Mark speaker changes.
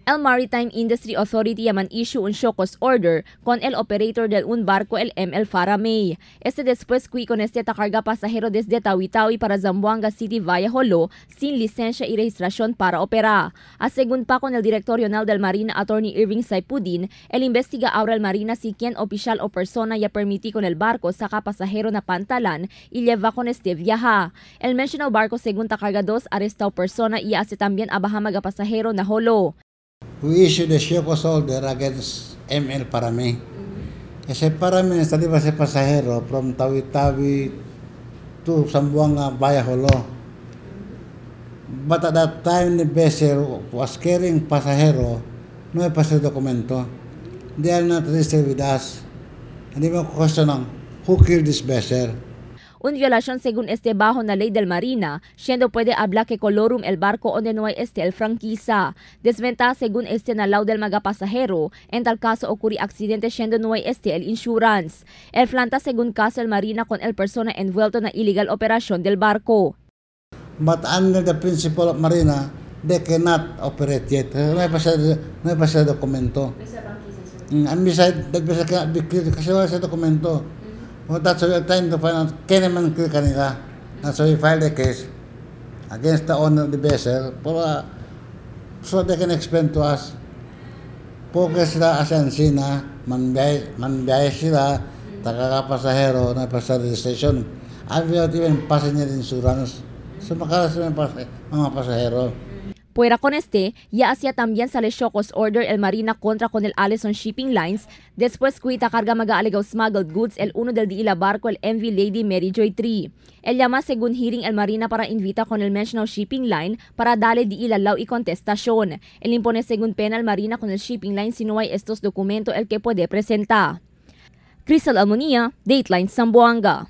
Speaker 1: El Maritime Industry Authority yaman issue un show cause order con el operator del un barco el ML Faramay. Este después qui con este tacarga pasajero desde Tawi-Tawi para Zamboanga City via Jolo sin licencia y registración para operar. A según pa con el director regional del Marina Attorney Irving Saipudin, el investiga ahora el Marina si quien oficial o persona ya permití con el barco saca pasajero na pantalan y lleva con este viaja. El mencionado barco según tacarga dos arrestado persona y hace también abaja maga pasajero na Jolo.
Speaker 2: We issued a show cause order against ML Parame. Kasi Parame está libre sa pasahero from Tawi-Tawi to Zamboanga via Jolo. But at that time, the vessel was carrying pasahero, no hay pasahero documento. They are not registered with us. Hindi mo question ng who killed this vessel.
Speaker 1: Un violación según este bajo na ley del Marina, siendo puede hablar que colorum el barco donde no hay este el franquiza. Desventaja según este na law del maga pasajero, en tal caso ocurre accidente siendo no hay este el insurance. El flanta según caso el Marina con el persona envuelto na ilegal operación del barco.
Speaker 2: But under the principle of Marina, they cannot operate yet. No hay pa documento. And besides, that vessel cannot be cleared kasi wala sa dokumento. Well, that's why we're trying to find out kaya naman clear kanila. That's why we filed a case against the owner of the vessel para so they can explain to us. Porque sila asensi na manbiyahe sila, takakapasahero na pa sa registration. And without even passenger insurance. So makalas yung mga pasahero.
Speaker 1: Fuera con este, ya hacía también sale show cause order el Marina contra con el Allison Shipping Lines, después cuita carga mag-aaligaw smuggled goods el uno del diila barco el MV Lady Mary Joy 3. El llama según hearing el Marina para invita con el mencionado shipping line para darle diila law y contestación. El impone según pena el Marina con el shipping line si no hay estos documentos el que puede presentar. Crystal Almonia, Dateline Zamboanga.